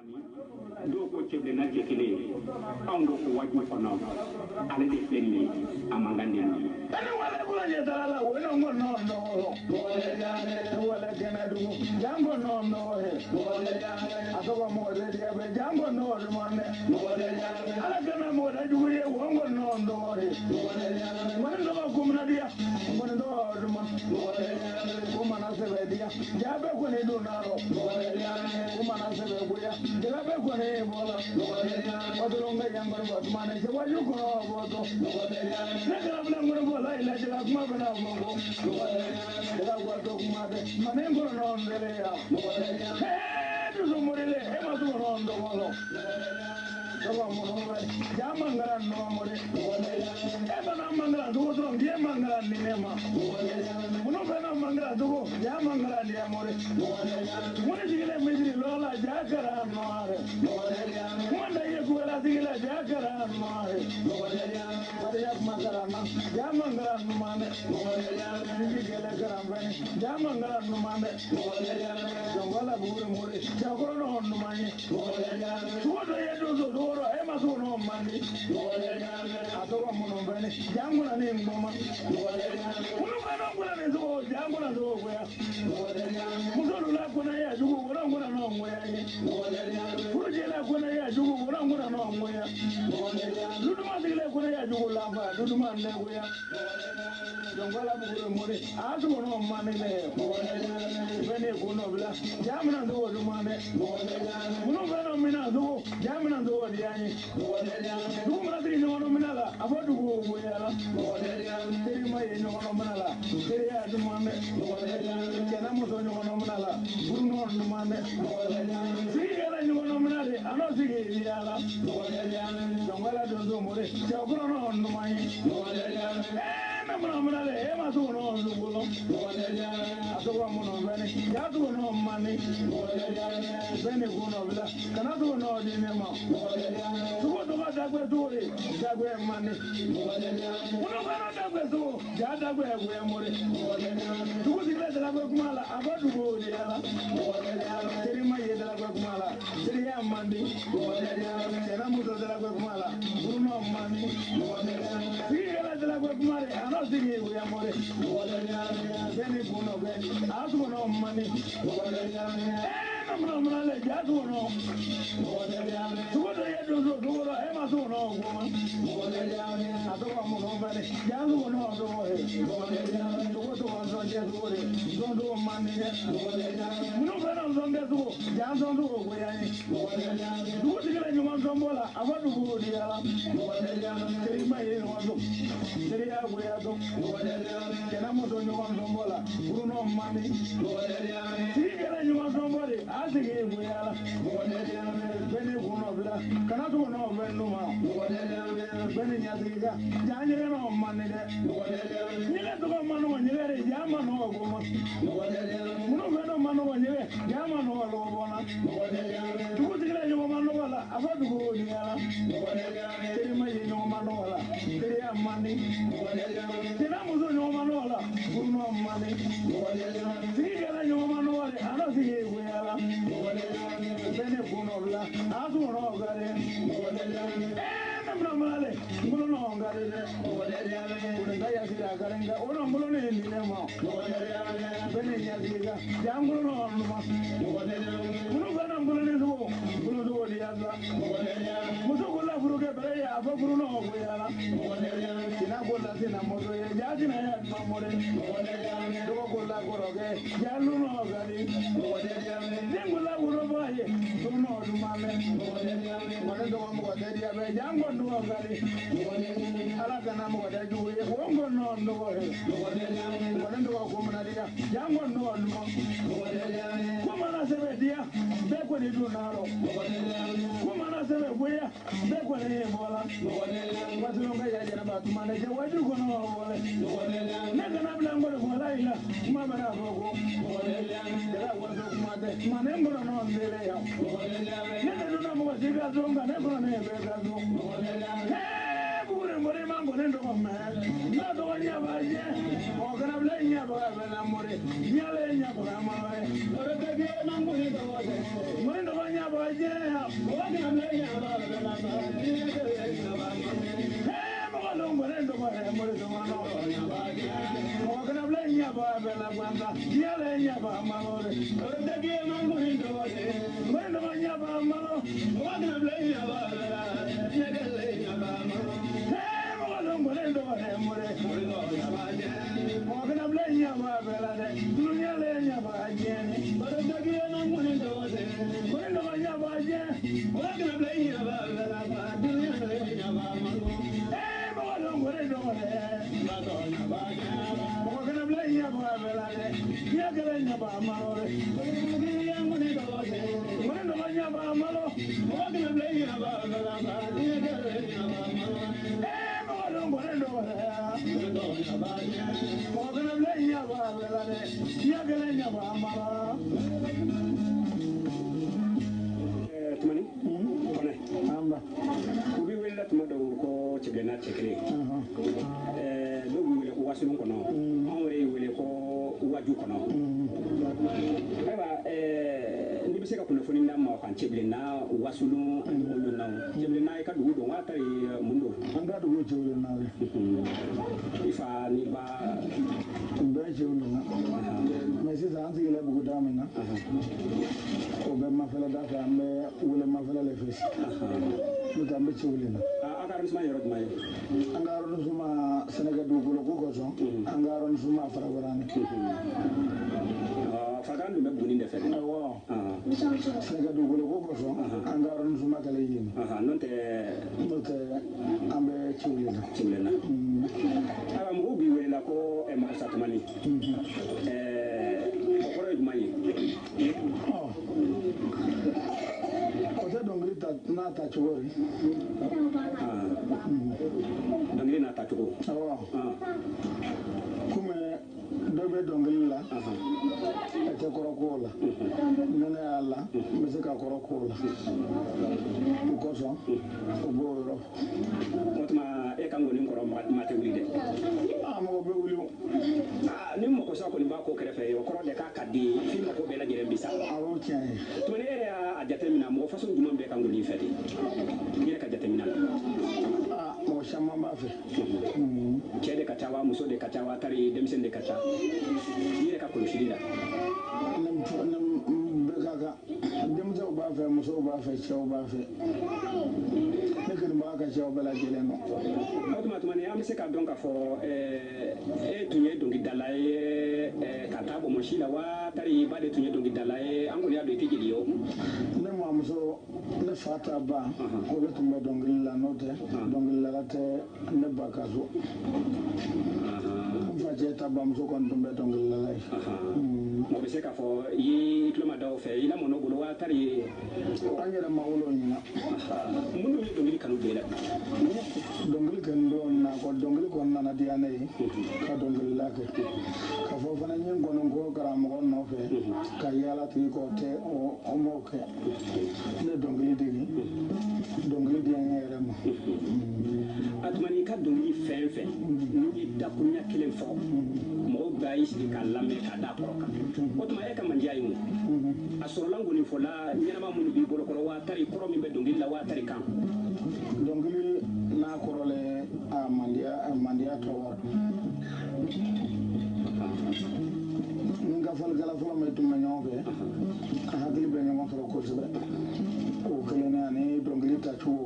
Dɔw ko cɛbilenna cɛ kelen anw ko ko wajibi kɔnɔ ale de filɛ nin ye a man kan ni nin ye. Ɛni wale kura ɲɛ taara la o ye ko nɔ nɔgɔ wale kɛnɛ dugu janko nɔ nɔgɔ ye a tɔgɔ mɔgɔ tɛ diya bɛ janko nɔgɔ duman dɛ ala kana mɔgɔ tɛ jugu ye o ko nɔ nɔgɔ ye mɔni tɔgɔ kumina diya mɔni tɔgɔ duman ko mana sɛbɛ diya ja bɛ kɔni donna rɔ ko mana sɛbɛ goya jala bɛ kɔni bɔla wadolon ka yan kɔni bɔ tuma ni cɛ waju kɔnɔ bɔtɔ ne kɛra bila kɔni bɔ la i la jala kuma bɛna fɔ ko jala wato kuma tɛ mani kɔnɔ nɔ dɛrɛ ya dusu morilen e ma sogo nɔ dɔgɔ tɔgɔ mɔgɔ bɛ ja mangara nɔ mori e fana mangara sogo dɔrɔn diɲɛ mangara ni ne ma minnu fana mangara sogo ja mangara ni mori minnu sigilen misiri lɔ la ja kɛra nɔɔre kuma da ye kuwala sigi la ja kɛra nɔɔre bariya kuma kɛra na ja mangara numan dɛ niji gɛlɛ kɛra fɛn ja mangara numan dɛ jɔnkɔla buguri mori jakɔrɔ nɔ numan ye sogo dɔ ye donso sogo dɔ e ma sogo nɔ man di a tɔgɔ minnu fɛn ja ŋuna ni ŋɔma minnu fɛn ŋuna ni sogo ja ŋuna sogo goya muso dula kɔnɔ ya jugu woro ŋuna nɔ ŋoya ye furujɛla kɔnɔ ya jugu woro ŋuna nɔ ŋoya duduma sigilen kɔnɔ ya jugu lanfa duduma nɛ goya jɔnkɔla buguri mori a sogo nɔ man di dɛ fɛn ne ko nɔ bila ja mina sogo duman dɛ minnu fɛn nɔ mina sogo ja mina sogo diya ye dugu mana sigi ɲɔgɔn minɛ la a fɔ dugu goya la teri ma ye ɲɔgɔn minɛ la teriya duman dɛ cɛna muso ɲɔgɔn minɛ la furu nɔ duman dɛ sigi kɛra ɲɔgɔn minɛ de a n'o sigi diya la jɔnkɔla donso mori cɛkɔrɔ nɔ duman ye ne mana minɛ de e ma sogo nɔ dugukolo a tɔgɔ minnu fɛn ja sogo nɔ man di fɛn de ko nɔ bila kana sogo nɔ di ne ma sogo tɔgɔ dagbɛ sogo de dagbɛ man di minnu fana dagbɛ sogo ja dagbɛ goya mori dugu sigilen dalagɛ kuma la a fɔ dugu de la teri ma ye dalagɛ kuma la teriya man di cɛna muso dalagɛ kuma la furu nɔ man di sigi kɛra dalagɛ kuma de a n'o sigi goya mori fɛn ni kun nɔ bɛ a sogo nɔ man di ne mana mana le ja sogo nɔ sogo dɔ ye donso sogo dɔ e ma sogo nɔ goma a tɔgɔ minnu fɛnɛ ja sogo nɔ sogo ye sogo tɔgɔ sɔnjɛ sogo de sɔn sogo man di dɛ minnu fɛnɛ sɔnjɛ sogo ja sɔn sogo goya ye dugu sigilen ɲuman sɔn bɔ la a fɔ dugu diya la teri ma ye ɲɔgɔn sɔn teriya goya sɔn cɛna muso ɲɔgɔn sɔn bɔ la furu nɔ man di sigi kɛra ɲuman sɔn bɔ de a sigi goya la fɛn ni kun nɔ bila kana sogo nɔ fɛn d'u ma fɛn ni ɲɛsigi kan ja ɲɛgɛn nɔ man di dɛ ɲɛgɛn tɔgɔ man nɔgɔ ɲɛgɛn de ja man nɔgɔ ko ma minnu fɛn dɔ man nɔgɔ ɲɛgɛn ja man nɔgɔ lɔgɔ bɔ la dugu sigilen ɲɔgɔn man nɔgɔ la a fɔ dugu diya la teri ma ye ɲɔgɔn man nɔgɔ la teriya man di cɛna muso ɲɔgɔn man nɔgɔ la furu nɔ man di sigi kɛra ɲɔgɔn man nɔgɔ de a n'o sigi goya la fɛn ne kun nɔ bila a sogo nɔ gari ne mana mana le bolo nɔ gari dɛ o de ka yasiri a gari nka o nɔ bolo ne ye nin ne ma fɛn ne ɲɛsigi kan ja n bolo nɔ numa minnu fana bolo ne sogo bolo sogo de y'a bila muso ko la furu kɛ bɛrɛ ye a fɔ furu nɔ goya la sina ko la sina muso ye ja sina ya ma mori dɔgɔ ko la kɔrɔkɛ ja lu nɔ gari den ko la woloba ye du nɔ duman bɛ mɔgɔ dɔgɔ mɔgɔ tɛ diya bɛ ja n ko dɔgɔ gari ala kana mɔgɔ tɛ jugu ye o n ko nɔ dɔgɔ ye mɔgɔ dɔgɔ ko mana diya ja n ko dɔgɔ duman ko mana sɛbɛ diya bɛɛ kɔni donna rɔ ko mana sɛbɛ goya bɛɛ kɔni bɔla wasolon ka ya jɛnɛba tuma ne cɛ waju kɔnɔ wale ne kana bila n kɔni fɔla i la kuma bɛna fɔ ko jara waso kuma tɛ ma ne kɔnɔ nɔ n bɛlɛ yan ne tɛ donna mɔgɔ si ka so nka ne kɔnɔ ne bɛɛ ka so buguri Mori ma ngoni dɔgɔ mɛ n'a dɔgɔ ɲɛbaga jɛ mɔgɔ kana bila ɲɛbaga bɛ na mori ɲɛle ɲɛbaga ma ye ore tɛ kɛ ma ngoni dɔgɔ dɛ mori dɔgɔ ɲɛbaga jɛ mɔgɔ kana bila ɲɛbaga bɛ na mori mɔgɔ dɔn ngoni dɔgɔ dɛ mori dɔgɔ mɔgɔ kana bila ɲɛbaga bɛ na gbanta ɲɛle ɲɛbaga ma ore tɛ kɛ ma ngoni dɔgɔ dɛ mori dɔgɔ ɲɛbaga ma mɔgɔ kana bila ɲɛbaga bɛ na ɲɛle ɲɛbaga ma Tumani kɔnɛ u b'i welela tuma dɔw ko cɛbilenna cɛ kelen dɔw b'i wele ko wasulon kɔnɔ anw yɛrɛ y'i wele ko waju kɔnɔ ayiwa n'i bɛ se ka kunnafoni d'an ma o kan cɛbilenna wasulon ani o ɲɔgɔnnaw cɛbilenna i ka dugu don wa tari mun don an ka dugu cɛbilenna de i fa ni ba bɛɛ cɛbilenna mais sisan an sigilen buguda min na o bɛ mafɛlɛ da fɛ an bɛ wele mafɛlɛ le fɛ n'o tɛ an bɛ cɛbilenna aw ka arrondissement yɔrɔ jumɛn ye an ka arrondissement sɛnɛkɛ dugukolo ko kosɔn an ka arrondissement Farafarani Farafarani dun bɛ Buguni de fɛ dɛ awɔ sɛnɛkɛ dugukolo ko kosɔn an ka arrondissement kɛlen yen n'o tɛ an bɛ cɛbilenna cɛbilenna ayiwa mɔgɔw b'i welela ko Makosa Tumani o kɔrɔ ye jumɛn ye o tɛ dɔnkili ta n'a ta cogo ye dɔnkili n'a ta cogo awɔ komi dɔ bɛ dɔnkili la a tɛ kɔrɔ k'o la ni ne y'a la n bɛ se ka kɔrɔ k'o la o kosɔn o b'o yɔrɔ o tuma e ka ngɔni kɔrɔ maa tɛ wuli dɛ mɔgɔ bɛ wuli o ni Makosa kɔni b'a ko kɛrɛfɛ o kɔrɔ de k'a ka di f'i mako bɛɛ lajɛlen bi sa awɔ tiɲɛ ye tuma ne yɛrɛ y'a jateminɛ mɔgɔ façon jumɛn bɛ ka ngɔni fɛ de i yɛrɛ ka jateminɛ la mɔgɔ caman b'a fɛ cɛ de ka ca wa muso de ka ca wa tari denmisɛn de ka ca i yɛrɛ ka kɔlɔsili la ne bɛɛ ka kan denmisɛnw b'a fɛ musow b'a fɛ cɛw b'a fɛ ne kɔni b'a ka cɛw bɛɛ lajɛlen dɔn o tuma Tumani an bɛ se k'a dɔn k'a fɔ e tun ye dɔnkilidala ye ka taa Bɔmɔsi la wa tari ba de tun ye dɔnkilidala ye an kɔni y'a dɔn i tɛ jeli ye o ne mamuso ne fa ta ba o de tun bɛ dɔnkili la n'o tɛ dɔnkilidala tɛ ne ba ka so n facɛ ta bamuso kɔni tun bɛ dɔnkilidala ye mɔgɔ bɛ se k'a fɔ i ye tulo ma da o fɛ i lamɔn'o bolo wa tari an yɛrɛ ma wolo ɲina minnu ye dɔnkili kanu don e la dɔnkili kanu don na kɔ dɔnkili kɔni nana diya ne ye ka dɔnkilila kɛ ka fɔ fana n ye n kɔni ko karamɔgɔ nɔfɛ ka yaala tigi kɔ tɛ o m'o kɛ ne dɔnkili dege dɔnkili diya n yɛrɛ ma a Tumani i ka dɔnkili fɛn fɛn n'i ye dakuruɲa kelen fɔ mɔgɔw bɛɛ y'i sigi k'a lamɛn k'a da kɔrɔ kan o tuma e ka mandiya ye mun a sɔrɔla ngɔnifɔla ɲɛnama minnu b'i bolo kɔrɔ wa tari kɔrɔ min bɛ dɔnkili la wa tari kan dɔnkili n'a kɔrɔ le a mandiya tɔgɔ ni n ka fɔlikɛla fɔlɔ min tun bɛ ɲɔgɔn fɛ an hakili bɛ ɲɔgɔn sɔrɔ kosɛbɛ o kelen ani dɔnkili tacogo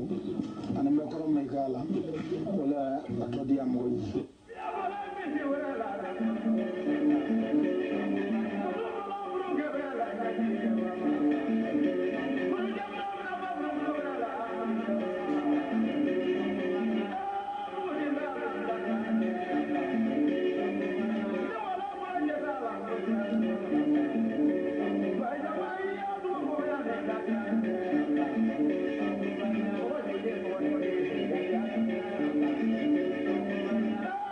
ani n bɛ kɔrɔ min k'a la o la a tɔ diya mɔgɔ ye. Thank you.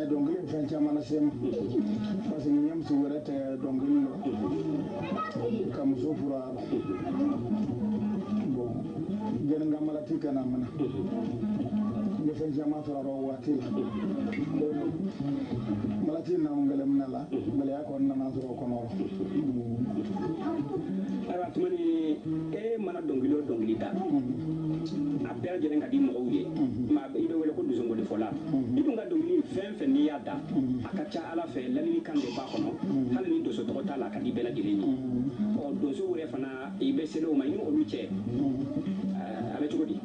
Dɔnkili fɛn caman lase ma parce que n ye muso wɛrɛ tɛ dɔnkili la ka muso furu a la. ka na minɛ n bɛ fɛn caman sɔrɔ o waati la malati nana gɛlɛn minɛ la gɛlɛya kɔni nana sɔrɔ o kɔnɔ. Ayiwa Tumani, e mana dɔnkili o dɔnkili da, a bɛɛ lajɛlen ka di mɔgɔw ye, maa i bɛ wele ko dusungolifɔla. I dun ka dɔnkili fɛn fɛn n'i y'a da, a ka ca Ala fɛ laminikan de b'a kɔnɔ, hali ni donso tɔgɔ t'a la, a ka di bɛɛ lajɛlen ye. Ɔ donso yɛrɛ fana i bɛ seli o ma, i ni olu cɛ a bɛ cogo di?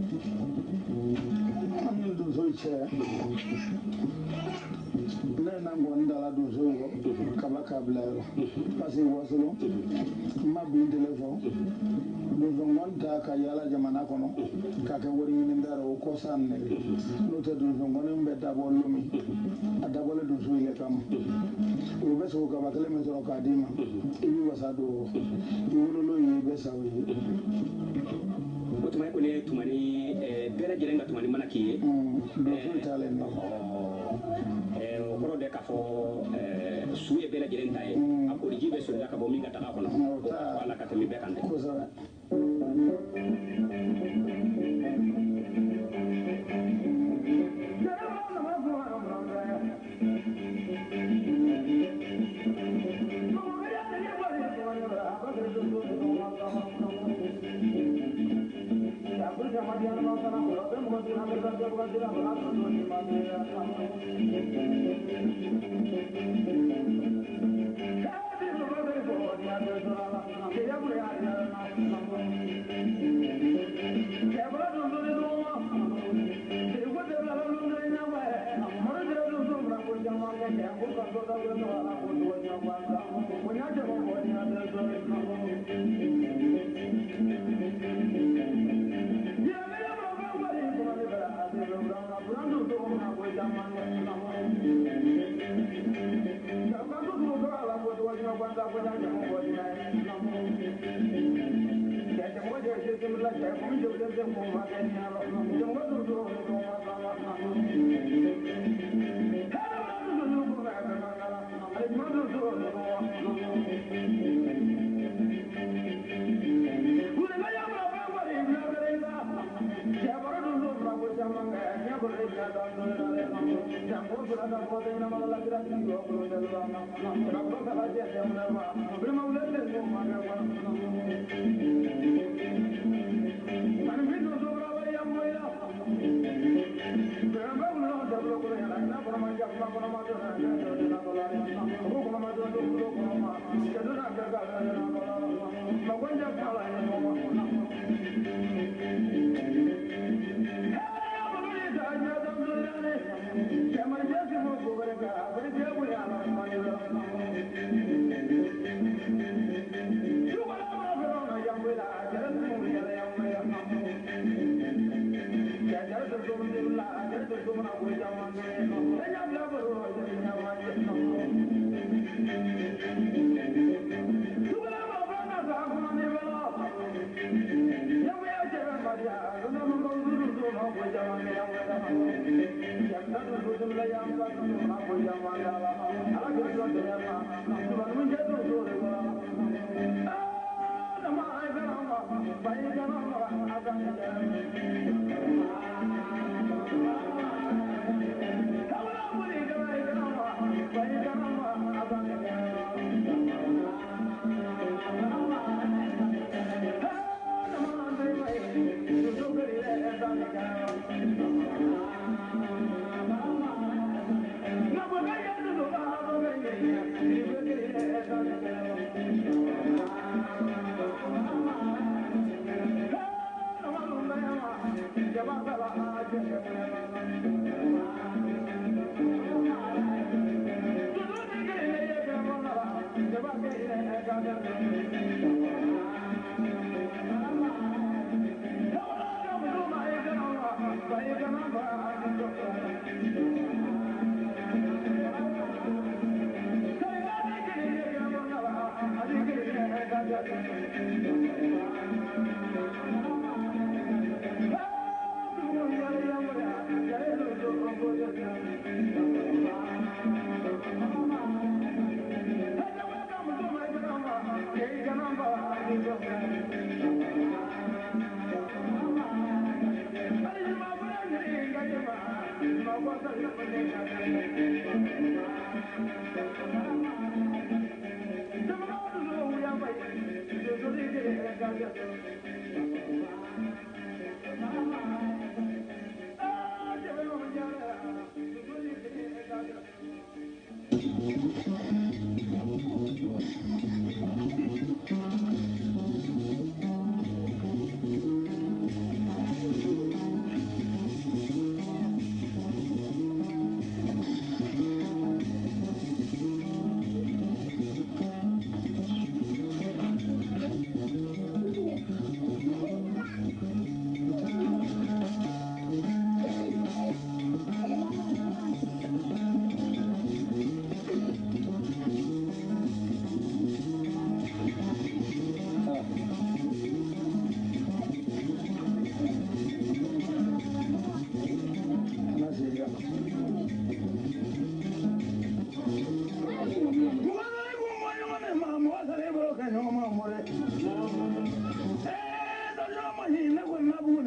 An ni donso cɛ, ne na ngɔni dala donso yɔrɔ kaba k'a bila yɔrɔ parce que Wasolon n ma bin tele fɔ donso ngɔni ta ka yaala jamana kɔnɔ k'a kɛ wari ɲini da o kɔsa nin de n'o tɛ donso ngɔni bɛ dabɔ lomi a dabɔlen donso yɛrɛ kama o bɛ sogo kaba kelen min sɔrɔ k'a d'i ma i b'i wasa don o i wololo ye i bɛ sa o ye. O tuma e kɔni ye Tumani bɛɛ lajɛlen ka Tumani mana k'i ye. Donso t'ale nɔ. O kɔrɔ de k'a fɔ su ye bɛɛ lajɛlen ta ye, a koliji bɛ solila ka bɔ min ka daga kɔnɔ, o ka fɔ Ala ka tɛmɛ bɛɛ kan dɛ. Kosɛbɛ.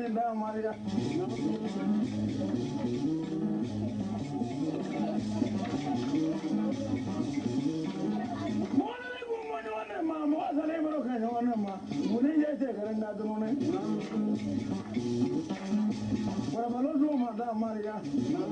ne da Maria. Maria.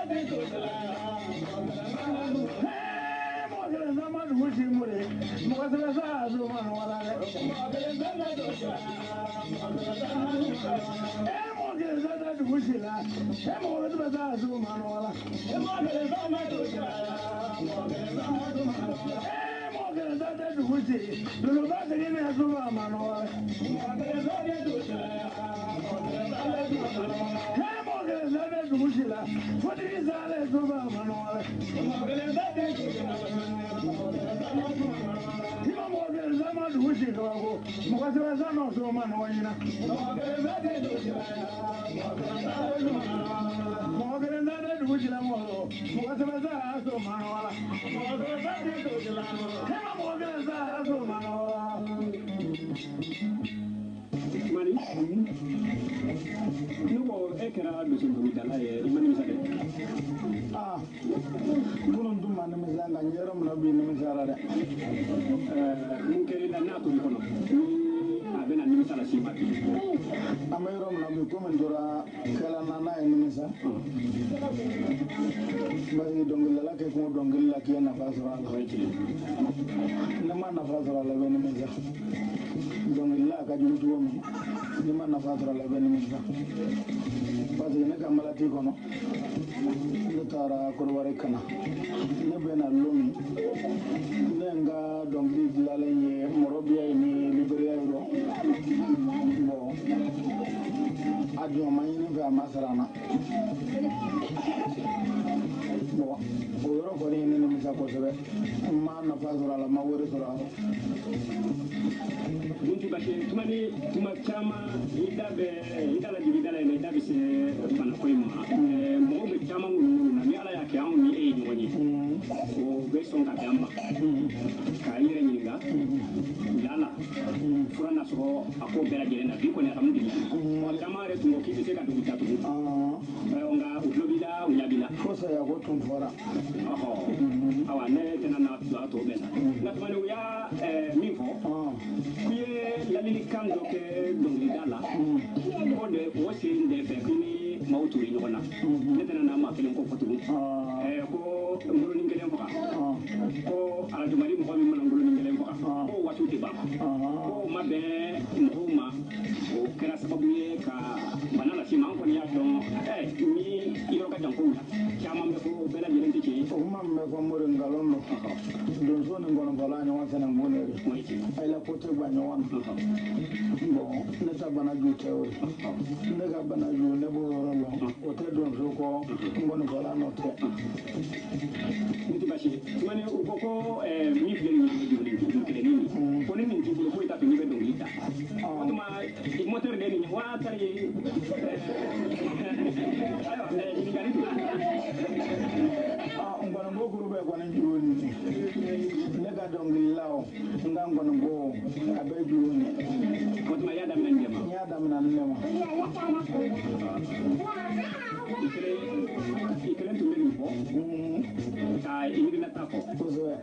Mɔgɔ kelen sa ma dugu si mori mɔgɔ sɛbɛ sa so ma nɔgɔ la dɛ. Mɔgɔ kelen sa tɛ dugu si la mɔgɔ sɛbɛ sa so ma nɔgɔ la. Mɔgɔ kelen sa tɛ dugu si duguba segin ni so ma nɔgɔ la. Mɔgɔ kelen sa tɛ dugu si la fotigi salen so ma nɔgɔ la. I ma mɔgɔ kelen sa ma dugu si kabako mɔgɔ sɛbɛ sa nɔ so ma nɔgɔ ɲina. Mɔgɔ kelen sa tɛ dugu si la mɔgɔ mɔgɔ sɛbɛ sa so ma nɔgɔ la. E ma mɔgɔ kelen sa so ma nɔgɔ la. Tumani, ne ko e kɛra donsodɔnkilidala ye i ma nimisa dɛ? Aa, kunun tun ma nimisa nka n ye yɔrɔ min na bi nimisara dɛ. Mun kɛra i la n'a tor'i kɔnɔ ni a bɛna nimisa las'i ma bi? An bɛ yɔrɔ min na bi komi n tora kɛla na n'a ye nimisa. Parce que dɔnkilidala kɛ kun dɔnkili la k'i ye nafa sɔrɔ a la. O ye tiɲɛ ye. N'i ma nafa sɔrɔ a la i bɛ nimisa. Dɔnkilila a ka jugu cogo min n'i ma nafa sɔrɔ a la i bɛ nimisa. Parce que ne ka malati kɔnɔ ne taara Korowari ka na ne bɛ na lon min ne ye n ka dɔnkili dilanlen ye Mɔrɔbiya ye ni Liberiya ye rɔ bon a jɔn ma ɲini n fɛ a ma sara n na bon o yɔrɔ kɔni ye ne nimisa kosɛbɛ n ma nafa sɔrɔ a la n ma wari sɔrɔ a la. Buntu basi Tumani tuma caman i da bɛ i da la jigi da la yen i da bɛ se banako in ma mɔgɔw bɛ caman ŋunuŋunu na ni Ala y'a kɛ anw ni e ye ɲɔgɔn ye o bɛ sɔn ka d'an ma k'a yɛrɛ ɲininka lala fura na sɔrɔ a ko bɛɛ lajɛlen na bi kɔni alhamdulilayi mɔgɔ caman yɛrɛ tun ko k'i tɛ se ka dugu datugu nka u tulo b'i la u ɲɛ b'i la. Fo saya ko tun fɔra. Ɔhɔ awa ne tɛna na don a tɔ bɛɛ la nka Tumani u y'a min fɔ k'i ye ladilikan dɔ kɛ dɔnkilida la ko de o sen de fɛ k'i ni maaw turu ɲɔgɔn na ne tɛna na maa kelen ko fɔ tugun ko ngolonin kelen faga ko arajo Mali mɔgɔ min mana ngolonin kelen faga ko waatiw tɛ ban ko o ma bɛn mɔgɔw ma o kɛra sababu ye ka bana lase ma an kɔni y'a dɔn ni yɔrɔ ka jan kow la caman bɛ fɔ bɛɛ lajɛlen tɛ tiɲɛ ye. O kuma min bɛ fɔ Mori nkalon don donso ni ngɔnɔfɔla ɲɔgɔn sɛnɛnkun de don a la ko tɛ gan ɲɔgɔn na bon ne ta bana ju tɛ o ye ne ka bana ju ne b'o yɔrɔ lɔn o tɛ donso kɔ ngɔnɔfɔla nɔ tɛ. Ne tɛ baasi ye Tumani u ko ko min filɛ nin ye juru kelennin ye ko ni nin t'i bolo foyi t'a to n'i bɛ dɔnkili da o tuma moteur de nin ye wa tari ayiwa ɲininkali don. Ngɔnɔnbo kuru bɛɛ kɔni juru nin ne ka dɔnkilila o n ka ngɔnɔnbo a bɛɛ juru nin. O tuma i y'a daminɛ nin de ma. N y'a daminɛ nin de ma. I kelen tun bɛ nin fɔ ka i miirina ta fɔ. Kosɛbɛ.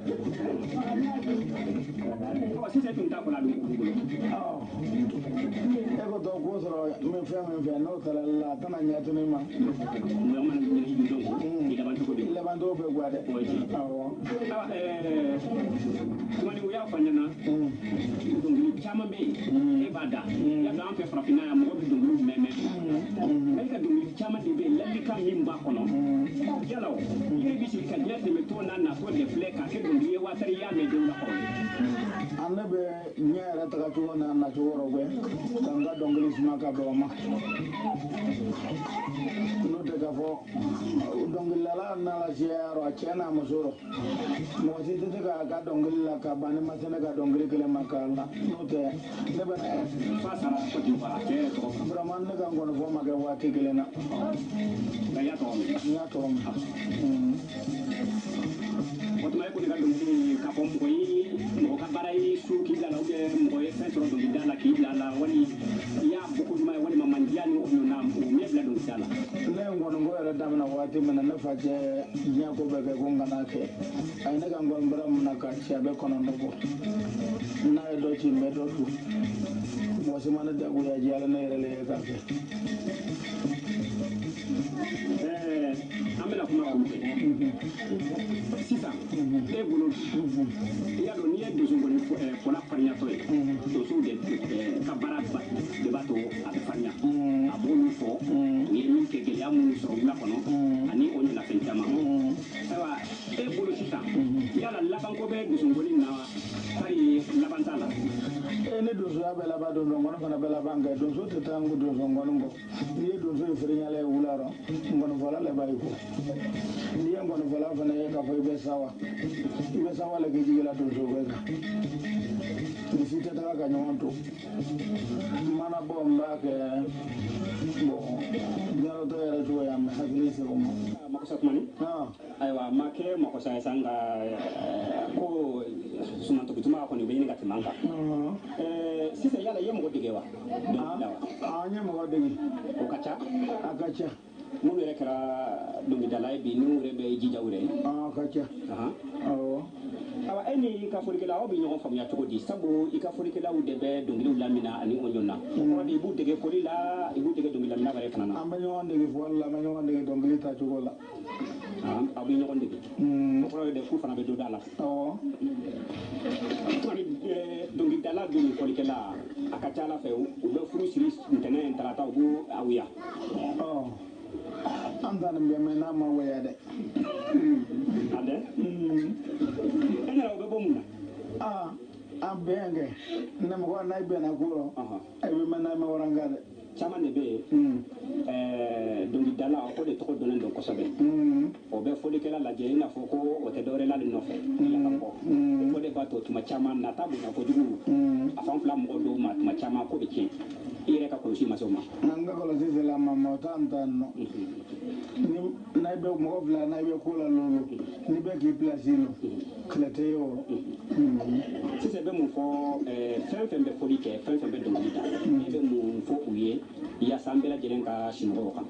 Ɔ sisan i tun t'a kɔnɔ a dun k'u bolo. E ko tɔ ko sɔrɔ n bɛ fɛn min fɛ n'o kɛra la a tɛna ɲɛ tunu i ma. Mɔgɔ mana ɲini i dɔn i laban cogo bɛ. I laban cogo bɛ guwa dɛ. O ye tiɲɛ. Awɔ. Awa Tumani u y'a fɔ an ɲɛna dɔnkili caman bɛ yen e b'a da y'a dɔn an fɛ farafinna yan mɔgɔ bɛ dɔnkiliw mɛn mɛn nka i ka dɔnkili caman de bɛ yen ladilikan min b'a kɔnɔ yala o i yɛrɛ bɛ sigi ka diɲɛ tɛmɛtɔ n'a natɔ de filɛ k'a kɛ dɔnkili ye waati i y'a mɛn denw la kɔrɔlen. An ne bɛ diɲɛ yɛrɛ tagacogo n'a nacogo rɔ bɛ ka n ka dɔnkili suma ka bɛn o ma n'o tɛ k'a fɔ dɔnkilidala nana siya yɔrɔ a cɛ n'a muso rɔ mɔgɔ si tɛ se k'a ka dɔnkili la ka ban ni ma se ne ka dɔnkili kelen ma k'a la n'o tɛ ne bɛ. Fa sara Côte d'Ivoire cɛ yɛrɛ tɔgɔ. Vraiment ne ka ngɔnifɔ ma kɛ waati kelen na. Nka i y'a tɔgɔ mɛn. N y'a tɔgɔ mɛn. O tuma e ko ne ka dɔnkili k'a fɔ mɔgɔ ye mɔgɔ ka baara ye so k'i bila la ou bien mɔgɔ ye fɛn sɔrɔ dɔnkilida la k'i bila a la wali i y'a bɔ ko ɲuman ye walima mandiya ni o ɲɔgɔnna o m'e bila dɔnkilida la? Ne ye ngɔniko yɛrɛ daminɛ waati min na, ne fa cɛ diɲɛ ko bɛɛ kɛ ko n kana kɛ. A ye ne ka ngɔnibara minɛ k'a ci, a bɛ 9 bɔ. N'a ye dɔ ci, n bɛ dɔ dun. Mɔgɔ si ma ne jagoya diya ne yɛrɛ le ye k'a kɛ. An bɛna kuma kun fɛ sisan. E bolo, i y'a dɔn n'i ye donsongɔni fɔla farinyatɔ ye, donsow de ka baara de b'a to a bɛ farinya. A b'olu fɔ u ye min kɛ, gɛlɛya minnu sɔrɔ wula kɔnɔ ani o ɲɛna fɛn caman. Ayiwa, e bolo sisan, yala labanko bɛ donsongɔni na bari laban t'a la? E ni donsoya bɛ laban, donsongɔni fana bɛ laban kɛ. Donso tɛ taa donsongɔni kɔ. N'i ye donso ye firinyala ye wula rɔ, ngɔnifɔla le b'a ye kɔ. N'i ye ngɔnifɔla fana ye k'a fɔ i bɛ sawa, i bɛ sawa le k'i jigi la donso kɛ kan. Ni si tɛ taga ka ɲɔgɔn to. Mana bɔ n b'a kɛ bɔn diɲɛlatɔ yɛrɛ cogo ye, an bɛ hakili sigi o ma. Makosa Tumani. Ayiwa, ma kɛ makosa ye sa, nka ko sumantobi tuma kɔni u bɛ ɲini ka tɛmɛ an kan. Sisan, yala i ye mɔgɔ dege wa dɔnkili la wa? An ye mɔgɔ dege. O ka ca? A ka ca. Minnu yɛrɛ kɛra dɔnkilidala ye bi, n'u yɛrɛ bɛ jija u yɛrɛ ye? A ka ca. Awɔ. Awa, e ni i ka fɔlikɛla, aw bɛ ɲɔgɔn faamuya cogo di? Sabu i ka fɔlikɛlaw de bɛ dɔnkiliw lamina ani o ɲɔgɔn o kɔrɔ de, i b'u dege fɔli la, i b'u dege dɔnkili lamina wɛrɛ fana na. An bɛ ɲɔgɔn dege fɔli la, an bɛ ɲɔgɔn dege dɔnkili tacogo la. Aw bɛ ɲɔgɔn dege, o kɔrɔ de k'u fana bɛ dɔ da la. Awɔ. Tuma dɔnkilidala dun ni fɔlikɛla, a ka ca ala fɛ u bɛ furu siri ntɛnɛn, tarata u b'u awuya. Ɔ, an ta nin bɛ mɛn n'a ma waya dɛ. A dɛ, e nana o bɛ bɔ mun na? Aa, an bɛn kɛ ne mɔgɔ n'a bɛnna ko rɔ, i bɛ mɛn n'a ma waranka dɛ. Caman de bɛ yen, dɔnkilidala o de tɔgɔ dɔnnen don kosɛbɛ, o bɛ fɔlikɛla lajɛ i n'a fɔ ko o tɛ dɔwɛrɛ l'ale nɔfɛ ka bɔ. O de b'a to tuma caman nata bonya kojugu a fan fila mɔgɔ dɔw ma, tuma caman ko bɛ tiɲɛ. I yɛrɛ ka kɔlɔsi ma se o ma? An ka kɔlɔsi sera a ma, mɛ o t'an ta nɔ. Ni n'a bɛ mɔgɔ fila n'a bɛ ko la lolo, ni bɛɛ k'i pilasi lɔ, kɛlɛ tɛ ye o rɔ. Sisan, i bɛ mun fɔ fɛn fɛn bɛ fɔli kɛ, fɛn fɛn bɛ dɔnkili da, i bɛ mun fɔ u ye yaasa an bɛɛ lajɛlen ka sunɔgɔ o kan?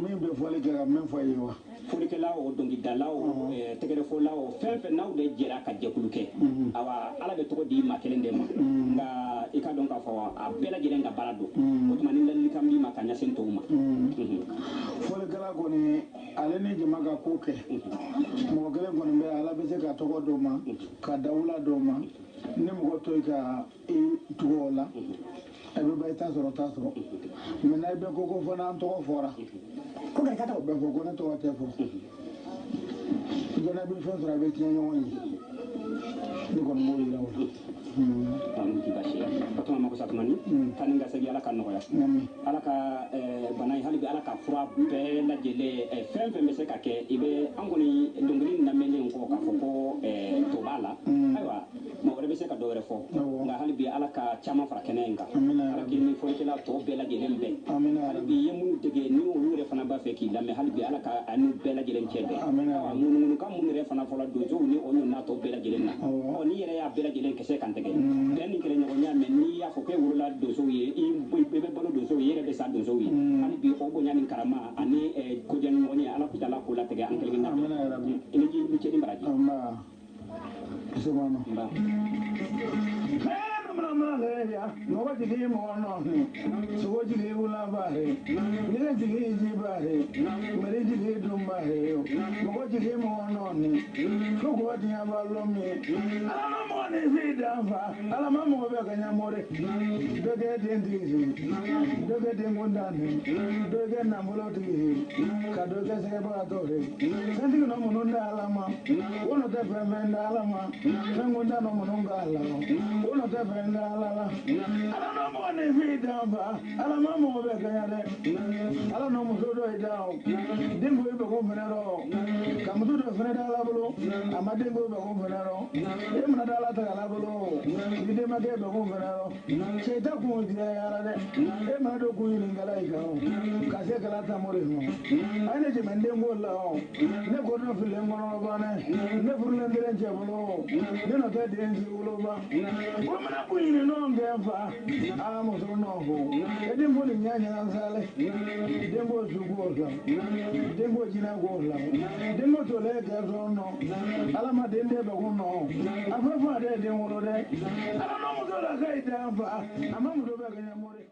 Min bɛ fɔli kɛ ka min fɔ i ye wa? Fɔlikɛla o, dɔnkilidala o, tɛgɛrɛfɔla o, fɛn fɛn n'aw de jɛra ka jɛkulu kɛ, awa, Ala bɛ tɔgɔ di maa kelen de ma, nka i ka dɔn k'a fɔ a bɛɛ lajɛlen ka baara don. O tuma ni ladilikan b'i ma ka ɲɛsin tɔw ma? Fɔlikɛla kɔni, ale ni jama ka ko kɛ, mɔgɔ kelen kɔni bɛ, Ala bɛ se ka tɔgɔ d'o ma ka dawula d'o ma. Ni mɔgɔ to i ka i tugu o la, a bɛ ba i ta sɔrɔ, ta sɔrɔ. Mɛ n'a bɛ ko fana an tɔgɔ fɔra ko kɛra ka o bɛ fɔ ko ne tɔgɔ tɛ fɔ, jɔnna bɛ fɛn sɔrɔ, a bɛ tiɲɛ ɲɔgɔn ye. Ne kɔni b'o yira o la. An ti baasi ye. O tuma Makosa Tumani, taa ni ka segin, Ala ka nɔgɔya. Ala ka bana in, hali bi Ala ka fura bɛɛ lajɛlen, fɛn fɛn bɛ se ka kɛ. I bɛ an kɔni dɔnkili lamɛnlen kɔ k'a fɔ ko to b'a la, ayiwa, mɔgɔ wɛrɛ bɛ se ka dɔ wɛrɛ fɔ, nka hali bi Ala ka caman fara kɛnɛ in kan. Ala k'i ni fɔlikɛla tɔ bɛɛ lajɛlen bɛn. Hali bi i ye minnu dege, ni olu yɛrɛ fana b'a fɛ k'i lamɛn, hali bi Ala ka ani bɛɛ lajɛlen cɛ bɛn. Ayiwa, ŋunuŋunukan minnu yɛrɛ fana fɔla donsow ni o ɲɔgɔnna tɔ bɛɛ lajɛlen na, ɔ, n'i yɛrɛ y'a bɛɛ lajɛlen kisɛ kan tigɛ, bɛn ni kɛlɛɲɔgɔnya mɛ, n'i y'a fɔ k'e wolola donsow ye, i bɛ balo donsow ye, i yɛrɛ bɛ sa donsow ye, hali bi o bonya ni karama ani kodiya ni ɲɔgɔn ye, Ala k'u la ko latigɛ an kelen kelenna bɛɛ. I ni ji, cɛ ni baraji. Nba. Mɔgɔ jigi mɔgɔ nɔɔni, sogo jigi wulaba he, ɲɛgɛn jigi jiba he, mɛri jigi dunba he, mɔgɔ jigi mɔgɔ nɔɔni, fo k'o diɲɛ ba lɔ min. Ala ma mɔgɔ ni fi danfa, Ala ma mɔgɔ bɛ ka ɲɛmɔre, dɔ kɛ den tigi he, dɔ kɛ den kuntan he, dɔ kɛ nafolo tigi he, ka dɔ kɛ sɛgɛbagatɔ he. Fɛntigi nɔ minnu da Ala ma, o nɔ tɛ fɛn fɛn da Ala ma, fɛn kuntan nɔ minnu k'a la, o nɔ tɛ fɛn da Ala la Ala n'o mɔgɔ ni fi dan fa Ala ma mɔgɔ bɛ kɛɲɛ dɛ Ala n'o muso dɔ yi dan o den ko i bɛ ko fɛnɛ rɔ ka muso dɔ fɛnɛ da Ala bolo a ma den ko i bɛ ko fɛnɛ rɔ e mana da Ala ta Ala bolo i denmakɛ bɛ ko fɛnɛ rɔ cɛ i ta kun diya dɛ e mana don kun ɲininkala yi kan o ka se kala ta mori hɔn a ye ne jɛmɛ n den ko la o ne ko ne fililen kɔnɔ banɛ ne furulen kelen cɛ bolo ne nɔ tɛ den si woloba o mana kun ɲini nɔ kɛ fa a muso nɔ fo e den ko nin ɲɛ ɲɛna sale den ko su k'o la den ko jinɛ k'o la den ko tole kɛ sɔn nɔ Ala ma den den bɛ kun nɔ a fɔ fɔ a tɛ den wolo dɛ Ala n'o muso la ka i dan fa a ma muso bɛ kɛ ɲɛmɔgɔ ye.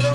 What